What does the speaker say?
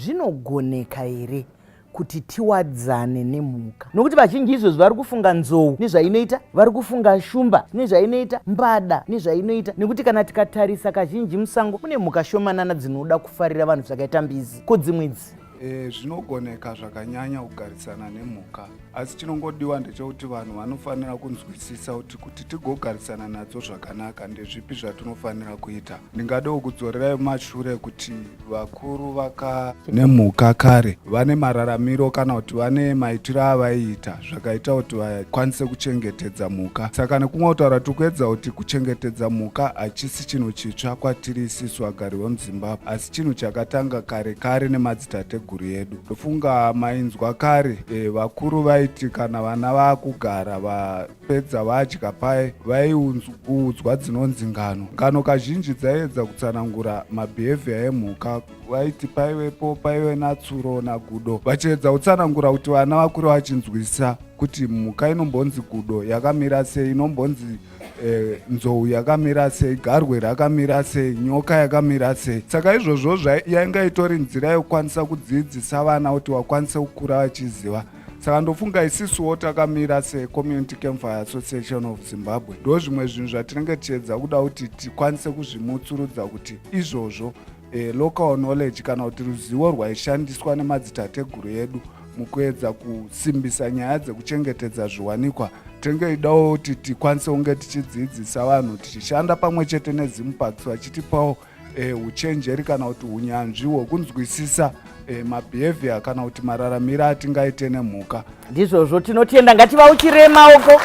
Zvinogoneka here kuti tiwadzane nemhuka? Nokuti vazhinji izvozvi vari kufunga nzou nezvainoita, vari kufunga shumba nezvainoita, mbada nezvainoita, nekuti kana tikatarisa kazhinji musango mune mhuka shomanana dzinoda kufarira vanhu zvakaita mbizi. Ko dzimwe idzi? Zvinogoneka zvakanyanya kugarisana nemhuka, asi chinongodiwa ndechekuti vanhu vanofanira kunzwisisa kuti tigogarisana nadzo zvakanaka ndezvipi zvatinofanira kuita. Ndingadewo kudzorerai mumashure kuti vakuru vaka nemhuka kare vane mararamiro kana kuti vane maitiro avaiita zvakaita kuti vakwanise kuchengetedza mhuka. Saka nekumwe kutaura, tiri kuedza kuti kuchengetedza mhuka hachisi chinhu chitsva kwatiri isisu vagari vemuZimbabwe, asi chinhu chakatanga kare kare nemadzitateguru edu. Ndofunga mainzwa kare vakuru vaiti kana vana vaakugara, vapedza vadya paye, vaiudzwa dzinonzi ngano. Ngano kazhinji dzaiedza kutsanangura mabehaviour emhuka. Vaiti paivepo paive natsuro nagudo, vachiedza kutsanangura kuti vana vakure vachinzwisisa kuti mhuka inombonzi gudo yakamira sei, inombonzi nzou yakamira sei, garwe rakamira sei, nyoka yakamira sei. Saka izvozvo yainga itori nzira yekukwanisa kudzidzisa vana kuti vakwanise kukura vachiziva. Saka ndofunga isisuwo takamira seCommunity Campfire Association of Zimbabwe, ndo zvimwe zvinhu zvatinenge tichiedza kuda kuti tikwanise kuzvimutsurudza, kuti izvozvo local knowledge kana kuti ruzivo rwaishandiswa nemadzitateguru edu mukuedza kusimbisa nyaya dzekuchengetedza zviwanikwa, tinenge idawo kuti tikwanise kunge tichidzidzisa vanhu, tichishanda pamwe chete neZimparks, vachitipawo uchenjeri kana kuti unyanzvi hwekunzwisisa mabehaviour kana kuti mararamiro atingaite nemhuka. Ndizvozvo, tinotenda. Ngativauchire maoko.